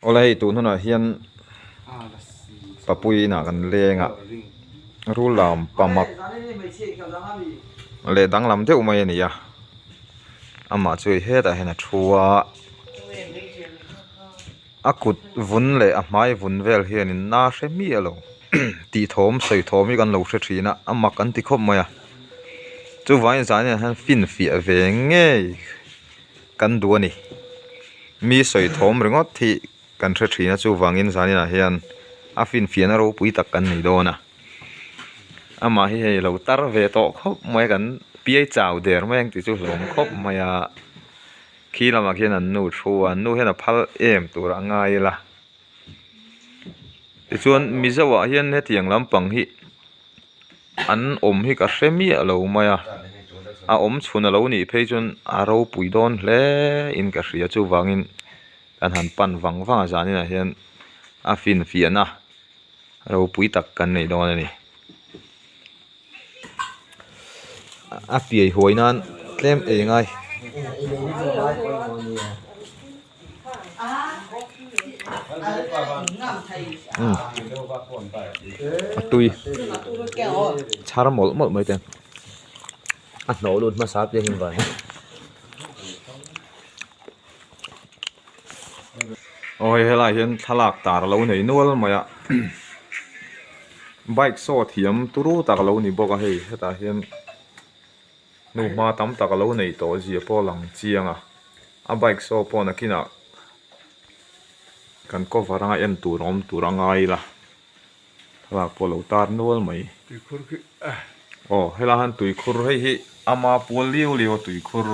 Awle hei tun hunah hian Papui inah kan leng a, rul lam pamak leh danglam deuh mai a ni a, amah chu hei hetah hian a thu a, a kut vun leh a hmai vun vel hianin na hre miah lo tih thawm sawi thawm hi kan lo hre thin a, a mak an ti khawp mai a, chuvangin zan inah hian finfiah ve ngei. Kan duh a ni. Mi sawi thawm ringawt hi kan hre thin a, chuvangin zaninah hian a finfiahna ropui tak kan nei dawn a. Amah hi hei lo tar ve tawh khawp mai a, kan piai chau der mai ang tih chu hlawm khawp mai a. Khi lamah khian an nu thu a, an nu hian a phal em tur a ngai ila. Tichuan Mizoah hian hetiang lampang hi. An awm hi ka hre miah lo mai a, a awm chhun a lo nih phei chuan a ropui dawn hle in ka hria chuvangin kan han pan vang vang a zaninah hian a finfiahna ropui tak kan nei dawn a ni. A piai huai nan tlem ei ngai. A tui chhar mawlh mawlh mai te a hnawh lut hmasa piah hi van aw hei helaiah hian thlalak tar a lo nei nual mai a bike saw thiam turu tak a lo ni bawk a hei hetah hian. Hnuhma tam tak a lo nei tawh zia pawh a lang chiang a, a bike saw pawh nakinah kan cover anga en tur a awm tur a ngai ila thlalak pawh a lo tar nual mai. Aw helai hian tuikhur hei hi ama pual liau liau a tuikhur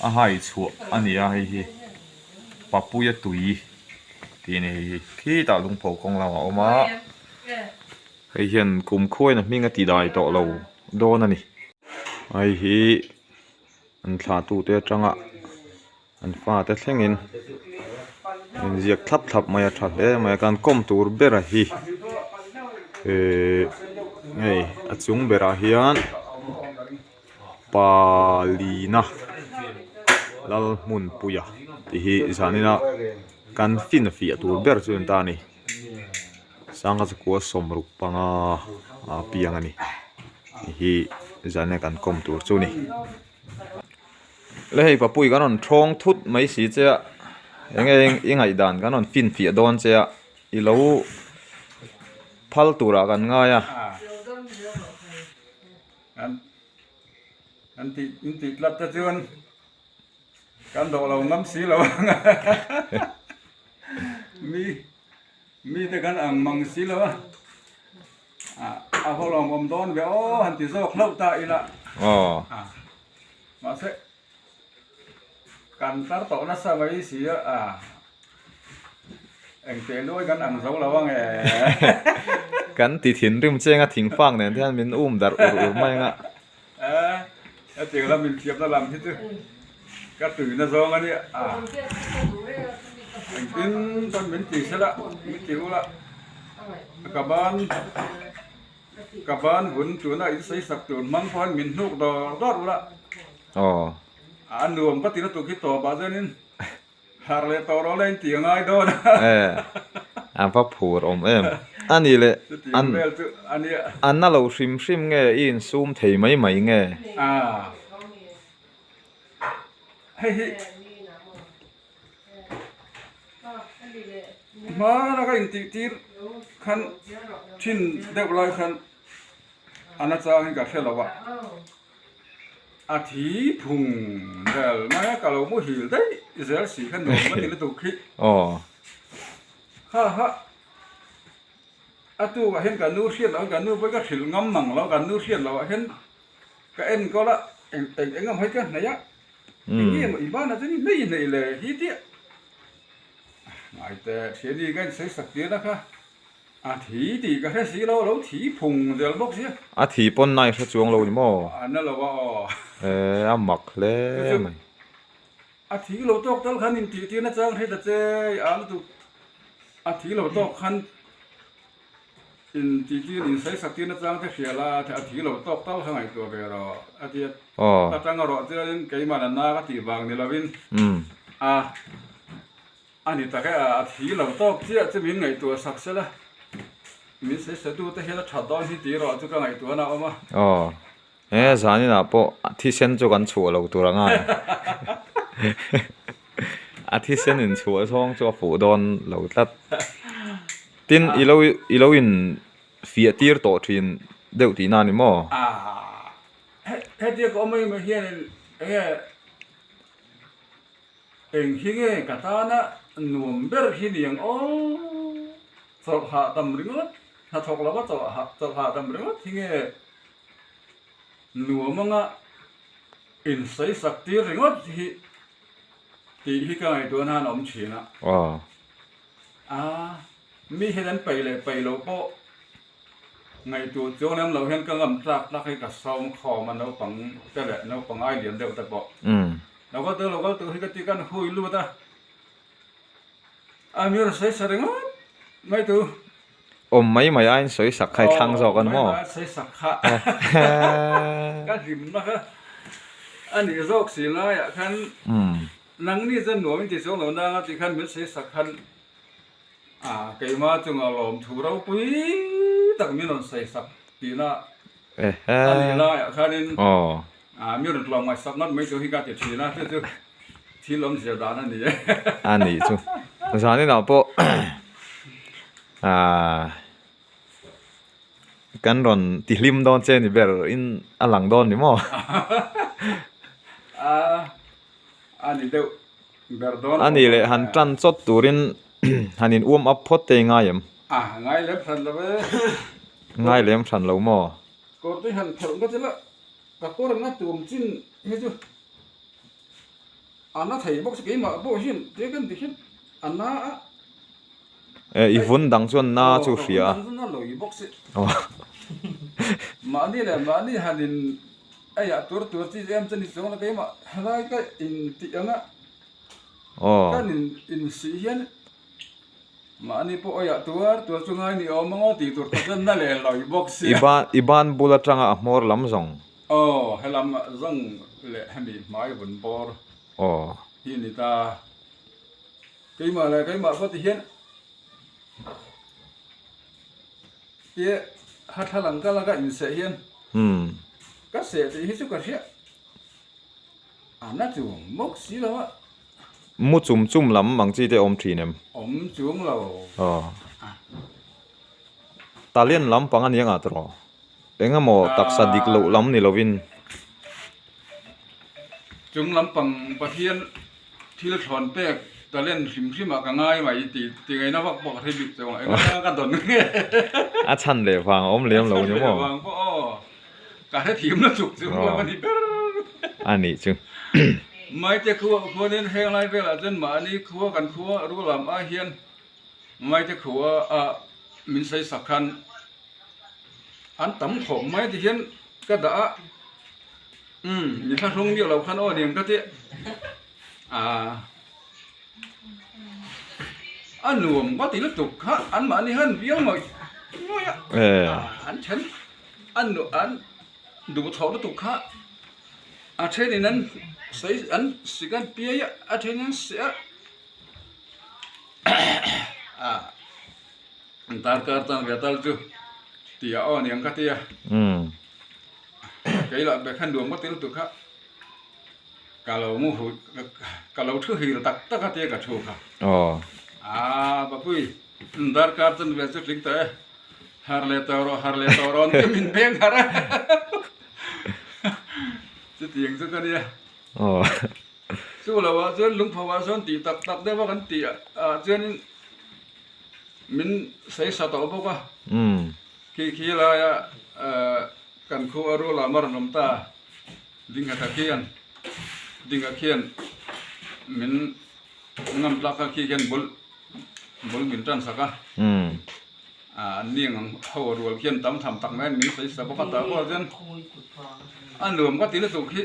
a hai chhuah a ni a hei hi Papuia tui tih a ni hei hi khitah lungpho kawng lamah a awm a. Hei hian kum khuain a hming a ti dai tawh lo dawn a ni. Hei hi an thlah tute atanga an fate thlengin inziak thlap thlap mai a tha hle mai a kan kawm tur bera hi ehh hei a chung berah hian Palina Lalhmunpuia tih hi zanina kan finfiah tur ber chu an ta a ni. Sanga chakua sawmruk panga a piang a ni hei hi zan a kan kawm tur chu a ni le hei papui kan rawn thawng thut mai si che a eng nge i ngaihdan kan rawn finfiah dawn che a i lo phal turah kan ngai a. An tih in tih tlat te chuan. Kan dawh lo ngam si lo ang a mi mi te kan ang mang si lo a a haw lawm awm dawn ve aw han ti zawk hlauh ta ila aw mahse kan tar tawh nasa mai si a a engte luai kan ang zo lo ang e kan ti thinrim cheng a thingfak nen te hian min um darh ur ur mai ang a. Hetiang lam inthiamna lam hi chu ka tuina zawng a nia. Engtin chuan min ti sela, min ti ula ka ban ka ban vun tuna in sawi sak tur hmang pawh hian min hnuk dawr dawr ula. A nuam ka ti lutuk hi tawp ah chuanin Har leh tawh rawh la in tih a ngai dawn a. E, a va phur awm em. A ni leh, an an na lo hrim hrim nge i insum thei mai mai nge? A, hei hi hmana ka intih tir khan thin deuh lai khan a na changin ka hre lo a. A thi phung vel mai a, ka lo muhil daih zel si kha nuam ka ti lutuk hi. Aw. Ha ha. A tukah hian ka nu hriat loh ka nu pawh hi ka hrilh ngam mang lo, ka nu hriat loh ah hian ka enkawl a, eng eng eng emaw hi ka hnaih a, eng nge maw i banah chuan i hmei hnaih le hi tia. Ngaite thiani ka insawi sak tir na kha. A thi tih ka hre si lo, a lo thi phung zel bawk sia. A thi pawn nai hre chuang lo ni maw? A na lo a aw. E, a mak hle mai. A thi lo tawk tal khan intih tir na chang hre ta che a lutuk. A thi lo tawk khan intih tir insawi sak tir na chang te hria la, a thi lo tawk tal kha ngaihtuah ve rawh a ti a. Ta tang erawh chuanin keimah na na ka tih vang ni lovin a. A ni tak e, a thi lo tawk chiah chu min ngaihtuah sak sela, min sawisatute hian a that dawn hi tih erawh chu ka ngaihtuahna a awm a. Aw, he zaninah pawh thisen chu kan chhuah lo tur anga a thisen inchhuah zawng chu a fuh dawn lo tlat. Tin, i lo i lo in fiah tir tawh thin deuh tihna a ni maw? Ah, hetia ka awm mai mai hianin eng nge Eng hi nge ka tana nuam ber hi ni ang aw? Chawlh hahdam ringawt, hnathawk lova chawlh hahdam ringawt hi nge nuam anga insawisak tir ringawt hi tih hi ka ngaihtuah nan a awm thin a. A, mi hian an peih leh peih loh pawh Ngaihtuah chuang lem loh hian ka ngam tlak tlak hi ka sawm khawm a naupang te leh naupang ai lian deuh te pawh. Lo kal tur lo kal tur hi ka ti kan hui lut a, a mi rawn sawi sa ringawt mai tu. Awm mai mai aiin sawi sak kha i thlang zawk a ni maw? Awm mai mai aiin sawi sak kha ka hlimna kha a nih zawk si laiah khan nangni chuan nuam in ti chuang lo nanga ti khan min sawi sak khan A, keimah chunga lawmthu ropui tak min rawn sawi sak tihna a nih laiah khanin mi rawn tlawm ngaihsak ngawt mai chu hi ka ti thin a, chu chu thil awmzia dan a ni e. A nih chu. Zaninah pawh kan rawn tihlim dawn che ni ber in a lang dawn ni maw? A, a ni deuh. A nih leh han tan chawt turin han in warm up phawt te i ngai em? A ngai lem hran lo e. Ngai lem hran lo maw? Kawr te han phelh ngawt ila ka kawr anga tuam chin hi chu a na thei bawk si keimah pawh hian te kan ti hian a na a. E i vun dang chuan na chu hria a. Aw ka vun dang chu na lawi bawk si. Mahni leh mahni han in Eiah tur tur chi em chu ni chuang la keimah helai ka in tih anga kan in in sih hian mahni pawh eiah tuar tur chu ngai ni awm ang aw tih tur tak chuan na leh lawi bawk sia. I ban i ban bul atanga a hmawr lam zawng. Aw helam zawng leh hemi hmai vun bawr hi ni ta keimah leh keimah pawh ti hian Tia ha thla lang ka laka inseh hian ka seh tih hi chu ka hria a na chung bawk si lo a. Mu chum chum lam ang chi te awm thin em? Awm chung lo. Aw. Talian lam pang a nia ngah tawh. Eng emaw taksa dik loh lam ni lovin. Chung lampang Pathian thil thlawn pek talent hrim hrim ah ka ngai mai tih ti ngaihna vak pawh ka hre bik chuang lo. Eng atanga ka dawn nge? A chhan leh vang a awm lem lo ni maw? A chhan leh vang pawh aw. Ka hre thiam na chuk chung lam a ni ber. A nih chu. Maite khua khuanin heng lai velah chuan mahni khua kan khua rualam ah hian Maite khua ah min sawi sak khan An tam khawp mai ti hian ka dah a, umm mi thlahrung miah lo khan aw aniang ka ti a, a nuam ka ti lutuk kha an mahni khan viau ngawih ngawih a, an then an an duh thawh lutuk kha a thenin an sawi an sik an piai a, a thenin an seh a a. Darkar tan ve tal chu ti a aw aniang ka ti a. Kei lah bag khan nuam ka ti lutuk kha ka lo mu hu ka lo thu hil tak tak a tia ka thu kha. Aa Bapui darkar tan ve chu tling tawh e har leh tawh rawh har leh tawh rawh an ti min beng har a. Chutiang chu ka nia. Chu lo ah chuan lungpho ah sawn tih tak tak deuh a kan tih ah chuanin Min sawi sa tawh bawk a, khi khi laia kan khu a rul ah mar an awm ta, Dinghata khian, Dingha khian min ngam tlak kha khi khian bul bul min tan sak a, an ni ang ho rual khian tam tham tak mai min sawi sa bawk a, tah pawh chuan a nuam ka ti lutuk hi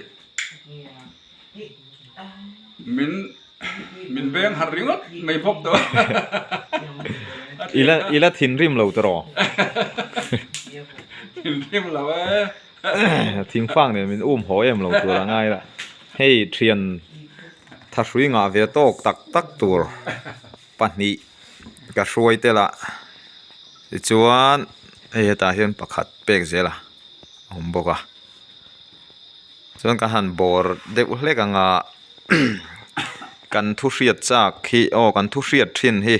min Min veng harh ringawt mai bawk tawh. I la i la thinrim lo tawh rawh. Thinrim lo e. Thingfang nen min um haw em lo tur a ngai la. Hei thian thahrui ngah ve tawk tak tak tur. pahnih ka hruai tel a tichuan hei hetah hian pakhat pek zel a awm bawk a chuan ka han bawr deuh hlek ang a kan thu hriat chak hi aw kan thu hriat thin hi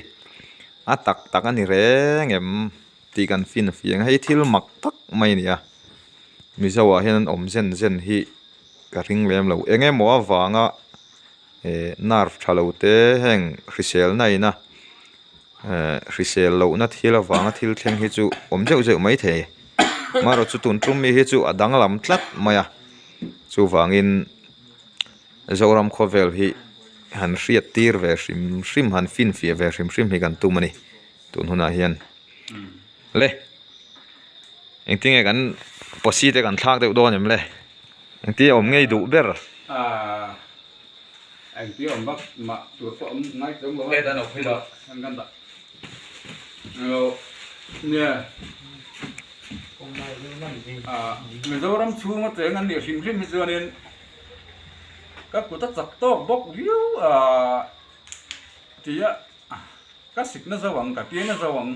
a tak tak a ni reng em tih kan fin fiang a hei thil mak tak mai a ni a mizo ah hian an awm zen zen hi ka ring lem lo eng emaw avanga eh nerve tha lo te heng hrisel na in a eh hrisel loh na thil avanga thil thleng hi chu awm zeuh zeuh mai thei amaherawh chu tun tum mi hi chu a danglam tlat mai a chuvangin Zoram khawvel hi han hriat tir ve hrim hrim han finfiah ve hrim hrim hi kan tum a ni tun hunah hian le engtinge kan posi te kan thlak deuh dawn em le engtin awm ngei duh ber. Engtin awm vak mah tur pawh awm ngai chuang lo a nia Mizoram chhunga cheng an nih hrim hrim hi chuanin ka kut a chak tawk bawk viau a tia ka sikna zo ang ka piana zo ang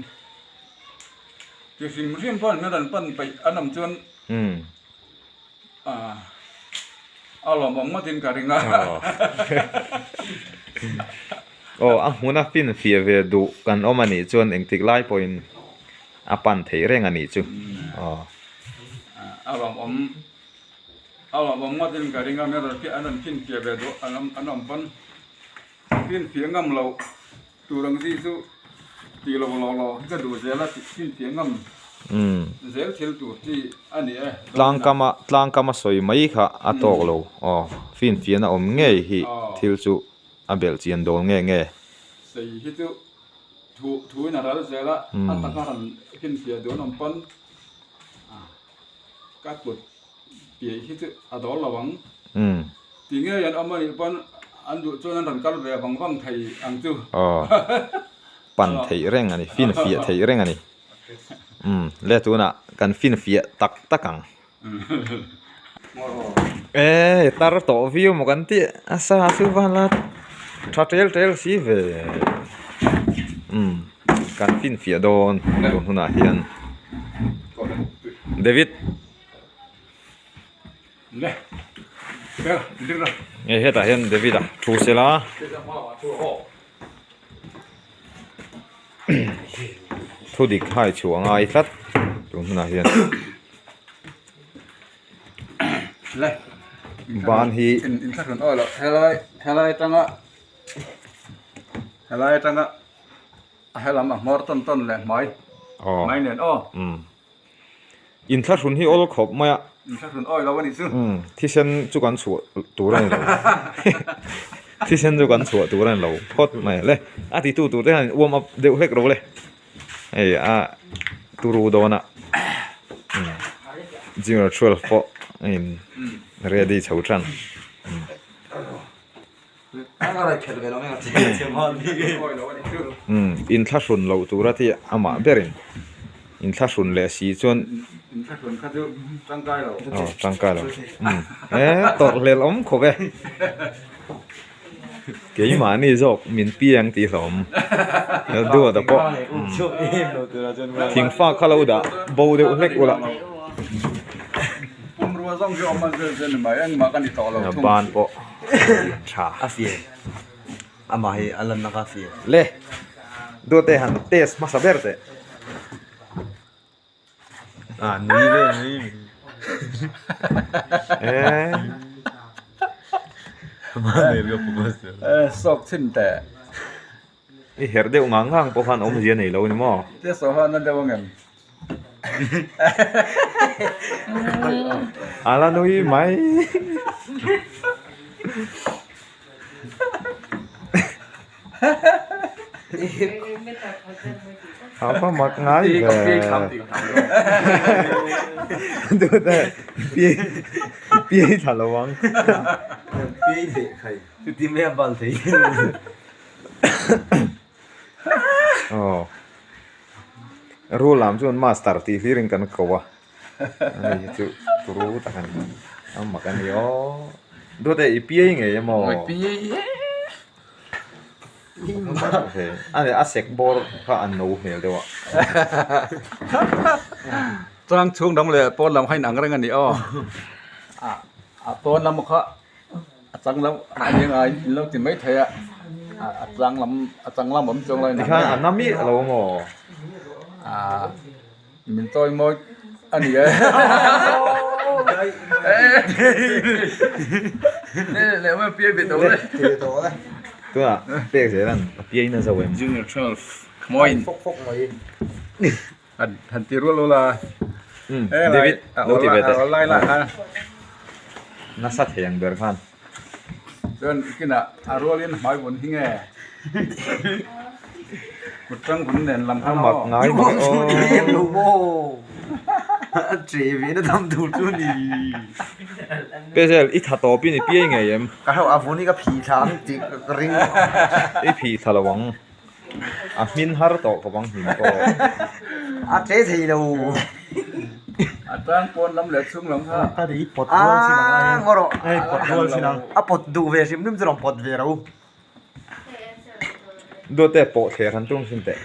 ti hrim hrim pawh an rawn pan peih an awm chuan a lawmawm ngawtin ka ring a. Aw a hmuna finfiah ve duh kan awm a nih chuan engtik lai pawhin a pan theih reng a nih chu aw. A lawmawm a lawmawm ngawtin ka ring a mi rawn an rawn finfiah ve duh an awm an awm pawn finfiah ngam loh tur ang chi chu tih lo law law hi ka duh zel a finfiah ngam zel thil tur chi a ni e. Tlangkama tlangkama sawi mai kha a tawk lo aw finfiahna awm ngei hi thil chu a belh chian dawn nge nge. Sei hi chu thu thuin a ral zel a, a taka rawn finfiah duh an awm pawn ka kut piai hi chu a dawl lo ang. Ti ngei an awm a nih pawn an duh chuan an rawn kal ve vang vang thei ang chu. Aw, pan theih reng a ni, finfiah theih reng a ni. Umm, le tunah kan finfiah tak tak ang. E tar tawh viau maw kan tih a sa chu van la tha tel tel si ve umm kan finfiah dawn tun hunah hian David nge hetah hian David a thu sela Thu dik hai chhuah a ngai tlat tun hunah hian ban hi helai helai atanga helai atanga helam a hmawr tawn tawn leh hmai hmai nen aw. Inthlahrun hi awl khawp mai a. Inthlahrun awi lo a nih chu. Umm thisen chu kan chhuah tur a ni lo. Thisen chu kan chhuah tur a ni lo phawt mai le. A titu tur te hian warm up deuh hlek ro le. Hei a turu dawn a. Umm junior 12 pawh a in ready chho tan. Umm inthlahrun loh tura tih amah berin inthlahrun leh si chuan aw tangkai lo umm e tawrh hlel awm khawp e keimahni zawk min piang tih hlawm duat a pawh thingfa kha lo dah bo deuh hlek ula ban pawh. Tha. A fir. Amah hi a lanna kha a fir. Le. Duate han test hmasa ber teh. Ah nui ve nui. Eh. Eh sawk chhin teh. I herh deuh ngang ngang pawh khan awmzia nei lo a ni maw? Test ho khan a deuh ang em? A la nui mai. A va mak ngai ve. Duhte piai thla lo ang. Piai leh khai. Chuti mai a bal thei. Aw rul lam chuan master tih hlir in kan ko a ani hi chu turu tak ani a mak ani aw dawt e i piai ngei emaw Ani a sek bawr kha a no hmel deuh a. Chang chhung dang leh pawn lam kha inang reng a ni aw. A pawn lam kha a chang lam a ni ngai in lo ti mai thei a, a chang lam a chang lam awm chuang lo inang Tikhan a na miah lo maw? Min chawi mawi a ni e. Tunah pek zel an a piain a zo em? Junior 12 mawiin han ti rual ula. David lo ti ve teh. Nasa thei ang ber khan. Chuan kinah a rualin hmai vun hi nge kut tang vun nen lam khan mak ngai mak Pezel i tha tawp in i piai ngei em? Ka hauh a vun hi ka phih thla ang tih ka ring. I phih thla lo ang. A hmin har tawh khawp ang hmin pawh. A tle thei lo. A tang pawn lam leh chhung lam kha. Ka ri pawt rual chin ang a. Ngaw rawh. Hei pawt rual chin ang. A pawt duh ve hrim hrim chu rawn pawt ve ro. Duate pawh thler han tum sin teh.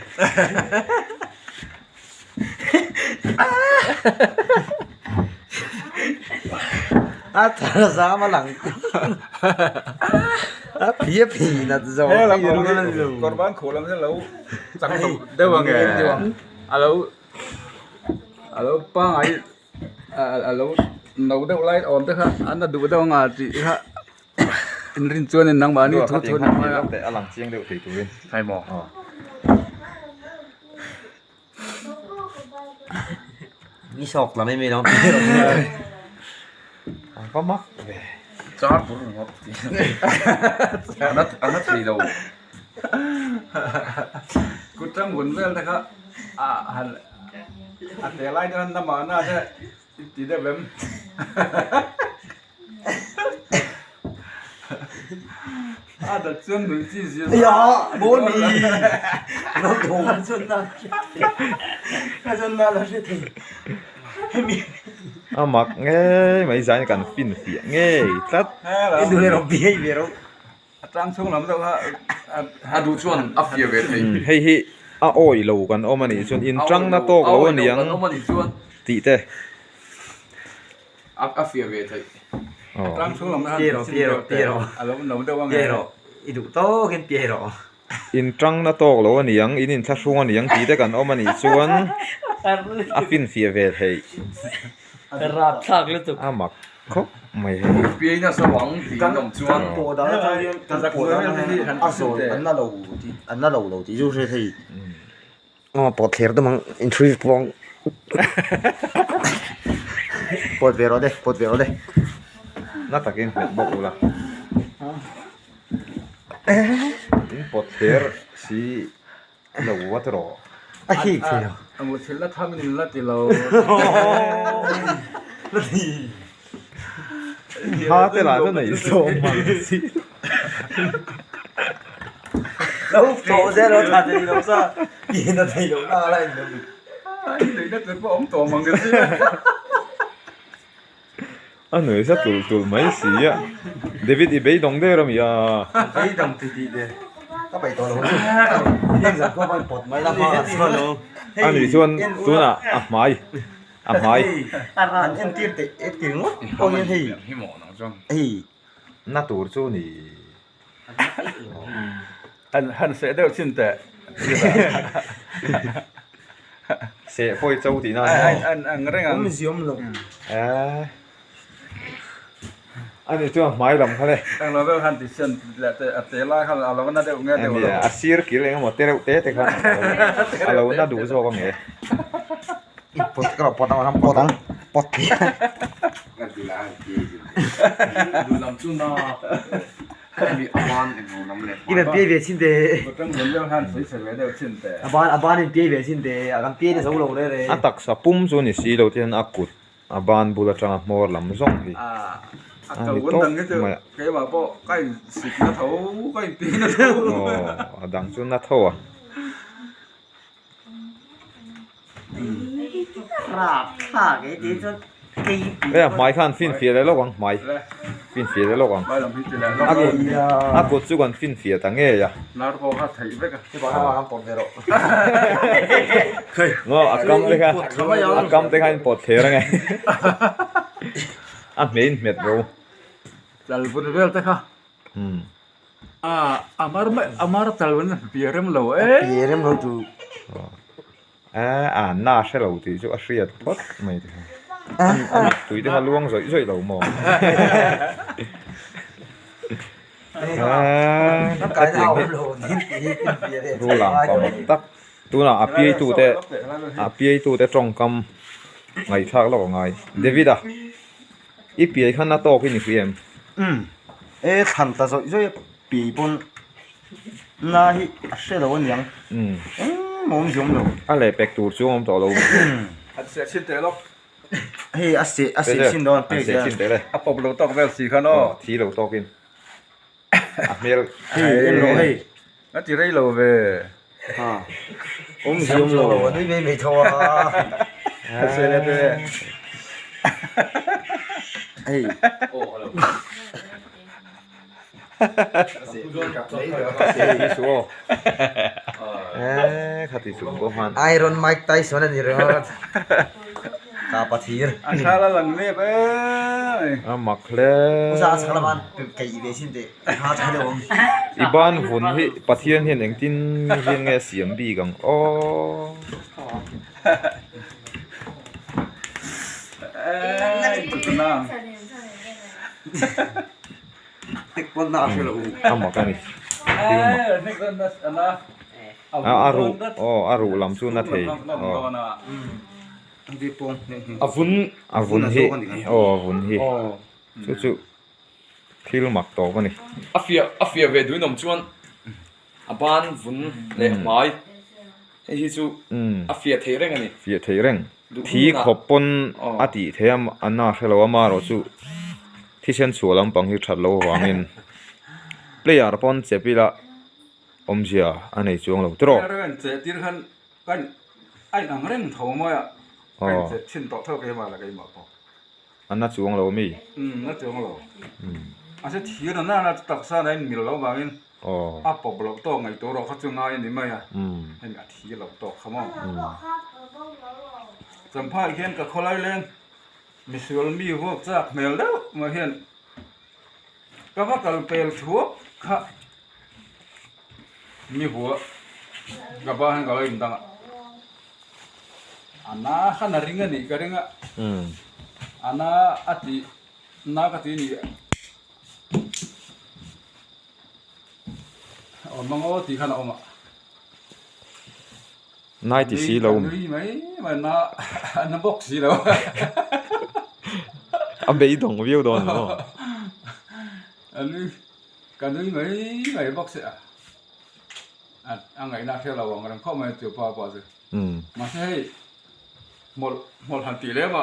A thar zam a lang a phi a phi nat zo he lam kawr ban khuh lam hian lo chang lo deuh ang e a lo a lo pangai a lo no deuh lai awm te kha an la duh deuh ang a tih kha inrin chuan in nangmahni thu thu ni mai a a lang chiang deuh thei turin hai maw Ni sawk lam em em Ang va mak ve. Char bur ringawt ti. A na thei lo. Kut tang vun vel te kha a han a te lai te khan lamah na te i ti deuh em. A dat chuan nuih chi zir Ya bawlmi lo thawm a chuan na a chuan na la hre thei hemi a mak ngei mai zain kan fin fiah ngei tlat i duh leh rawh bihei ve rawh a tang chhung lam deuh kha a duh chuan a fiah ve thei hei hi a awih lo kan awm a nih chuan in tang na tawk lo a niang tih te. A fiah ve theih. Tlang chhung lam Pi rawh, pi rawh, pi rawh. A lo no deuh ang e. Pi rawh, i duh tawkin pi rawh. In tangna tawk lo a niang, in inthlahrung a niang tih te kan awm a nih chuan a finfiah ve theih. Rapthlak lutuk. A mak khawp mai hei. Pi nasa vang tih in awm chuan. Kan pawh dan atang hian kan pawh dan atang hian a zawn an na lo tih an na lo lo tih chu hre thei. Aw pawt thler deuh ang inhrui pawng pawt ve rawh le pawt ve rawh le na takin hmet bawk ula in pawt thler si lo vat rawh a hik thei lo a mu thil la tham in la ti lo ha te lah chu nei zawm ang si. Lo tawh zel a tha thei lo sa in a thei lo na la in lo Nei na tur pawh awm tawh mang ka si. A nuai za tul tul mai si a. David i beidawng der a mi a. Beidawng ti tih te ka peih tawh lo chu. Heng zan khua pawh pawt mai la hma an chuan lo. A nih chuan tunah a hmai a hmai. An entir teh entir ngawt pawh hian hei hei Na tur chu ni. Han han seh deuh chin teh. Seh pawi cho tih na ni. An ang reng ang. Awm ziawm lo. Eh. Ani chuan hmai lam kha le. Ang lo deuh han ti sian leh te a te lai khan a lo na deuh nge deuh lo. A sir kil eng emaw te reuh te te khan a lo na duh zawk ange. Pawt ka lo pawt ang ram pawt ang pawt Duhlam chu na mi a ban eng lo lam leh I piai ve chin te. A ban a ban in piai ve chin te a kan piai na zo lo re re. A taksa pum chu ni si lo te hian a kut a ban bul atanga hmawr lam zawng hi a ni tawp mai a. Aw a dang chu na tho a. Rapthlak e tih chuan Hei a hmai khan finfiah leh lawk ang hmai. Finfiah te lawk ang. A kut a kut chu kan finfiah ta ngei a. Maw a kam te kha a kam te kha in pawt thler ange. A hmei in hmet ro. Chalvun vel te kha. A amar mai amar chalvun piah rem lo e. Piah rem lo chu. A a na hre lo tih chu a hriat phawt mai te kha. A mittui te kha luang zawih zawih lo maw? A tiang hi rulang pa mak tak. Tunah a piai tute a piai tute tawngkam ngaihthlak lawk a ngai. David a, i piai kha na tawk i ni hri em? Umm, e thlan ta zawih zawih a piai pawn. Na hi a hre lo aniang. Engmah awm ziawm lo. A leh pek tur chu awm tawh lo. An seh chhin teh lawk. Hei a seh a seh chhin dawn pek zel. An seh chhin teh le. A pawp lo tawk vel si khan aw. Thi lo tawk in. A hmel. Hei en rawh hei. A ti rei lo ve. Ha. Awm ziawm lo. A nui mai mai tho a. A seh leh teh. Hei. Iron Mike Tyson a ni ringawt ka pathir. A thla la lang nep e. A mak hle. Usa a chhak lama keih ve sin teh kha tha deuh ang. I ban vun hi Pathian hian engtin hian nge siam bik ang aw. A mak a ni thil mak a a ruh aw a ruh lam chu na thei aw a vun a vun hi aw a vun hi chu chu thil mak tawp a ni a fiah a fiah ve duin awm chuan a ban vun leh hmai hei hi chu a fiah theih reng a ni fiah theih reng thi khawp pawn a tih theih a a na hre lo a amaherawh chu thisen chhuah lampang hi that loh avangin player pawn chep ila awmzia a nei chuang lo tiraw. A na chuang lo mi? Umm na chuang lo. A se thir na na chu taksa na in mil lo vangin a pawp loh tawk ngaih tur erawh kha chu ngai a ni mai a, hemi a thi loh tawk kha maw. Champhai hian ka khawlai leng misual mi vuak chak hmel deuh mai hian ka va kal pel thuak kha mi hua ka ba hian ka lo indang a. A na khan a ring a nih ka ring a, a na a tih na ka ti nih awm ang aw tih khan a awm a. Nai ti si lo. Nui mai mai na a na bawk si lo. A beidawng viau dawn lo. A nui ka nui mai mai bawk si a. A ngaihna hria lo ang reng khawp mai chu pa pawh chu. Mahse hei hmawlh hmawlh han tih lem a,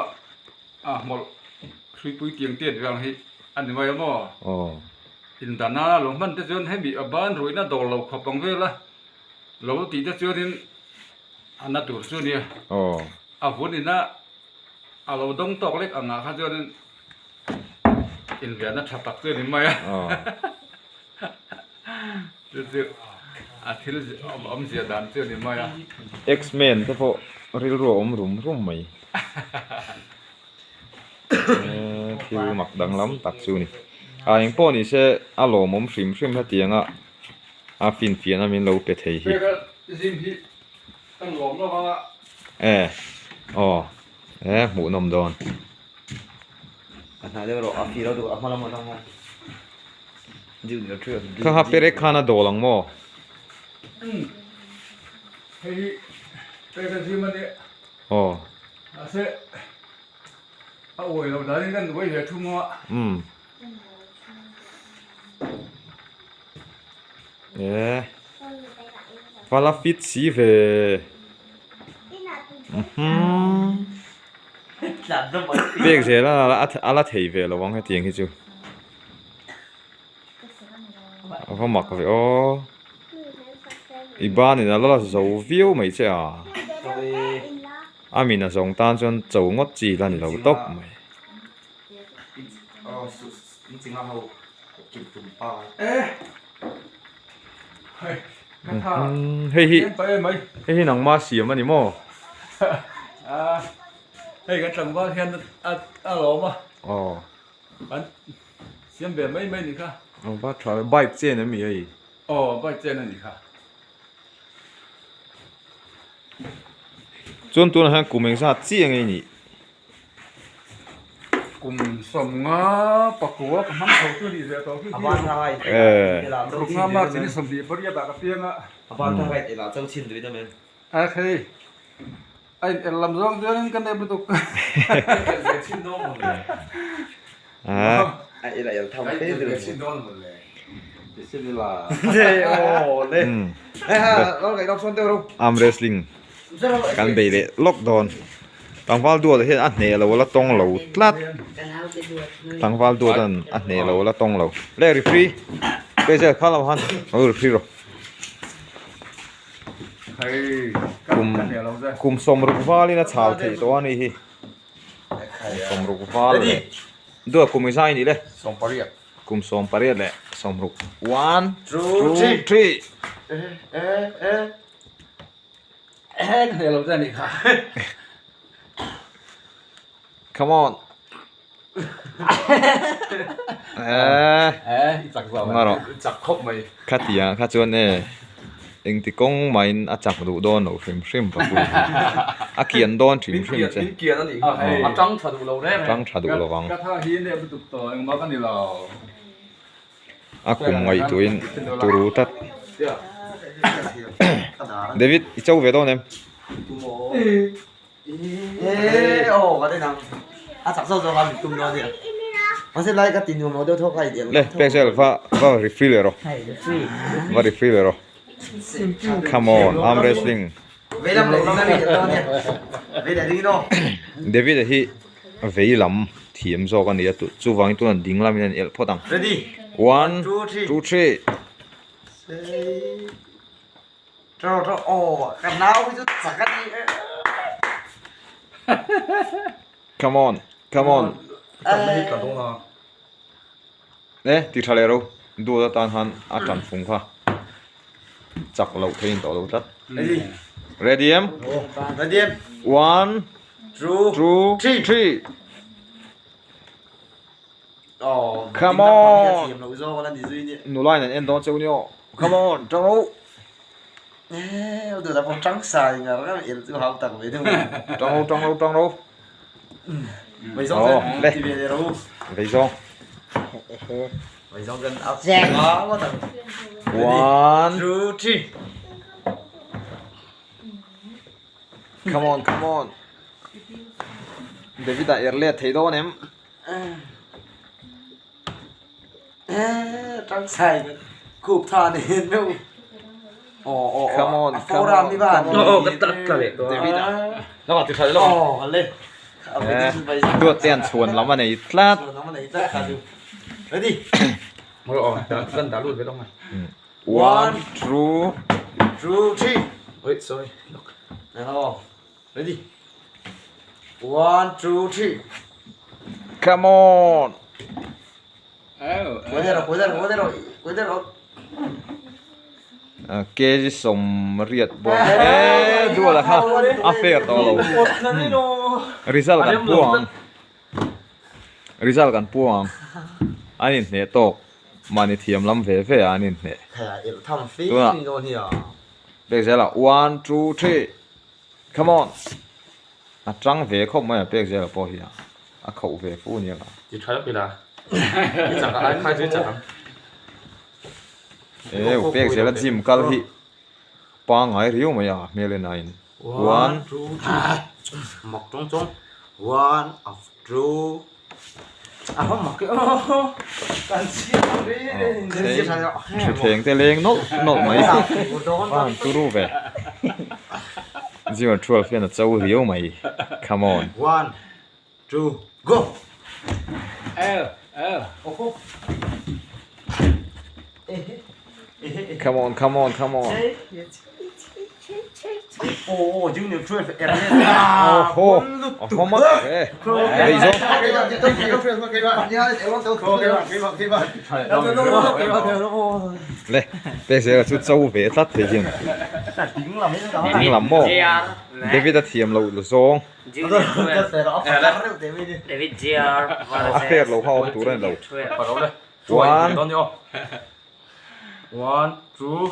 a hmawlh hruipui tiang tiat vang hi a ni mai a maw? Indana lo hman te chuan hemi a ban ruihna dawr lo khawp ang vel a, lo tih te chuanin a na tur chu a nia. A vun ina a lo dawng tawk lek angah kha chuanin inriahna tha tak chu a ni mai a. Chu chu a thil awmzia dan chu a ni mai a. X-Men te pawh rilru a awm rum rum mai. Thil mak danglam tak chu a ni. A eng pawh ni se a lawmawm hrim hrim hetiang a a finfiahna min lo pe thei hi. E aw e hmuhnawm dawn. A hna deuh erawh a fir a duh a hma lam atang hian. Kha kha perek khan a dawl ang maw? Umm hei hi perek a zim a nia. Aw. Mahse a uai loh danin kan uai ve thung a. Umm. E vala fit si ve. Umm. Pek zel a a la thei ve lo ang hetiang hi chu. A va mak ve aw i banin a la zo viau mai che a a min a zawng tan chuan cho ngawt chi la ni lo tawp mai. Hei hi hei hi nangma siam a ni maw? Hei kan tlangval hian a lawm a. Aw. An siam ve mai mai ni kha. Aw va tha ve bike chen em mi hei? Aw bike chen a ni kha. Chuan tunah hian kum engzat chiah nge nih? Kum sawmnga pakua ka hmang tho chu nih ve tawh khi ruk nga march ni 28 ah ka piang a. A khei a in el lam zawng chuan in ka nep lutuk. Arm wrestling kan bei leh lawk dawn tlangval duat hian a hneh lo la tawng lo tlat tlangval duat an a hneh lo la tawng lo le referee pe zel kha lam han lo referee rawh kum kum sawmruk valin a chhal theih tawh a ni hi sawmruk val leh duat kum engzah i nih le kum 18 leh 60 1 2 3 Come on Khatia kha chuan e engti kawng mahin a chak duh dawn lo hrim hrim ka pui a kian dawn hrim hrim che a tang tha duh lo reng tang tha duh lo vang a kum ngaihtuahin turu tlat David i cho ve dawn em? Le pek zel va va refill leh rawh va refill leh rawh come on arm wrestling David a hi vei lam thiam zawk a ni a chuvangin tunah ding lamin a in elh phawt ang one two three. Come on come on e ti tha leh ro duat atan han a tan fung kha chak loh theihin tawh lo tlat ready em one two three Come on nula in an en dawn cheu nia come on tang rawh tang rawh tang rawh tang rawh aw le vei zawng one come on come on David a er let thei dawn em. Come on come on come on David a duat te an chhuan lam a nei tlat one two Ready. One, two, three. Come on. Kg 80 bawk e dual a kha a fair tawh lo result kan pu ang result kan pu ang an inhneh tawk mahni thiam lam ve ve a an inhneh tunah pek zel ah one two three. Come on! A tang ve khawp mai a pek zel pawh hi a a khauh ve fu nia ka. Ti tha lawk ila. I chak a ai khai chu i chak ang. E u pek zel a gym kal hi pangai riau mai a hmel en aiin. One two three mak tawng tawng one of two Thuthleng te leng nawlh nawlh mai a turu ve zero twelve hian a cho riau mai come on one two go come on come on come on. Le pek zel chu cho ve tlat thei hian ding lam maw David a thiam loh zawng a fair lo kha awm tur a ni lo one One, two,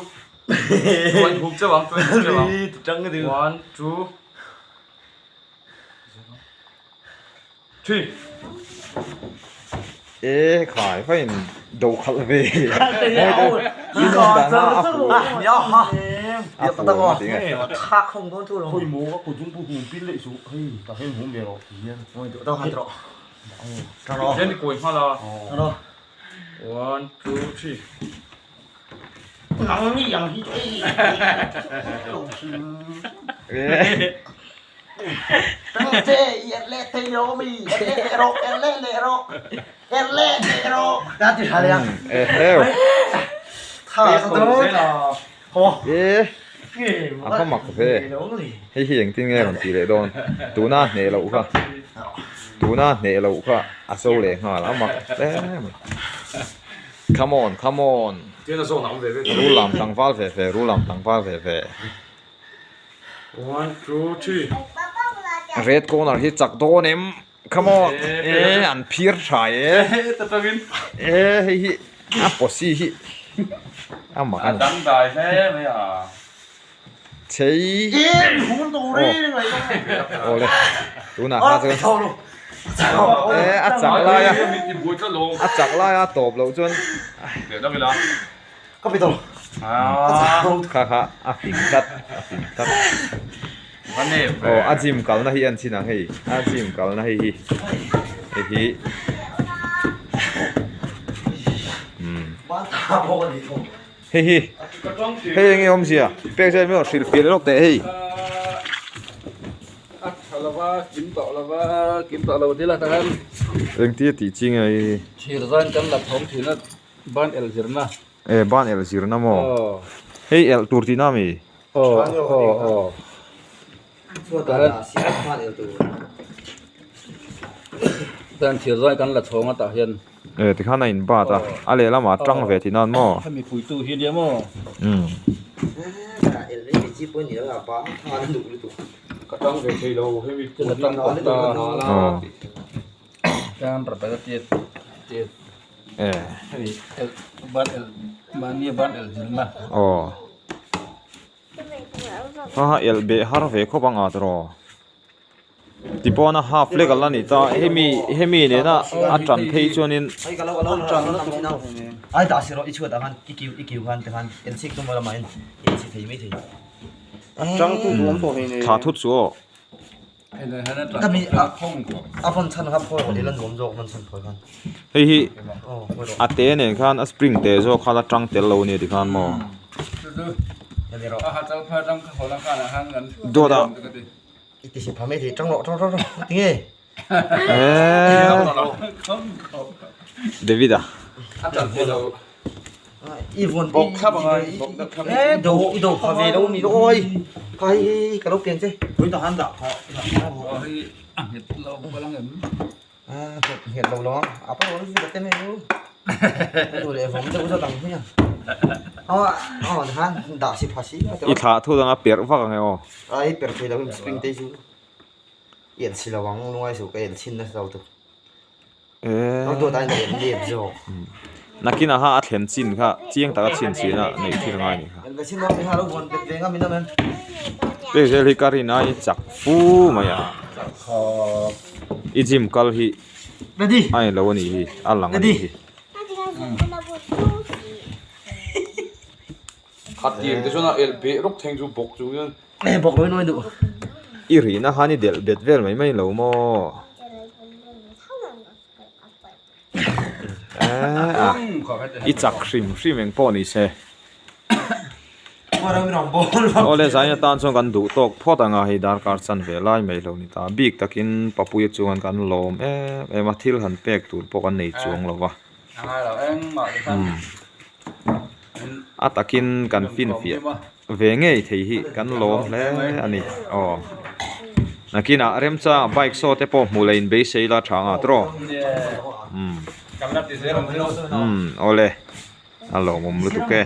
chuan hum chauh ang, chuan hum chauh ang. One, two, three. E khai fain do khalh ve. Hian i kawi nghal a. One, two, three. A va mak ve hei hi engtin nge rawn tih leh dawn tuna hneh loh kha tuna hneh loh kha a zo leh nghal a mak hle mai come on come on rul lam tlangval ve ve rul lam tlangval ve ve red corner hi chak dawn em come on e an phir tha e e hei hi a posi hi a mak a ni chei aw awle tunah kha chuan e a chak lai a a chak lai a tawp loh chuan kha kha a fing tlat a fing tlat aw a gym kalna hi a en chhin ang hei a gym kalna hei hi hei hi umm hei hi hei enge awmzia pek zai mai hrilh fiah lawk teh hei. Engtia tih chi nge hei hi. Ban elh zirna. E ban elh zirna maw? Hei elh tur tihna ami? Aw aw aw. Tan thir zai kan la chhawng a tah hian. E tikhan a in bat a, a lehlamah a tang ve tihna an maw? Hemi puitu hi nia maw? Umm. Ka tang ve thei lo hemi ka tang kawp ta. Aw. Tan rat a tiat tiat. Aw ha elh beh har ve khawp ang at rawh tipawn a half lek ala ni ta hemi hemi nena a tan phei chuanin tha thut chu aw. Hei hi a te nen khan a spring te zawk kha la tang tel lo a ni tikhan maw dawt ah David a. I thlah thu dang a perh vak ang e aw. Nakinah kha a thlen chin kha chiang taka chhin chhin a neih thil ngai a ni kha. Pek zel hi ka rin ai chak fu mai a i gym kal hi a ni lo a nih hi a lang a nih hi. I rihna khan i delh bet vel mai mai lo maw? I chak hrim hrim eng pawh ni se. Awle zaina tan chuan kan duh tawk phawt ang a hei darkar chan ve lai mai lo ni ta bik takin papuia chuan kan lawm em em a thil han pek tur pawh kan nei chuang lo va. A takin kan finfiah ve ngei thei hi kan lawm hle a ni. Aw. Nakinah remchang bike saw te pawh hmuh leh inbeisei la tha anga tawh. Umm. Umm awle. A lawmawm lutuk e.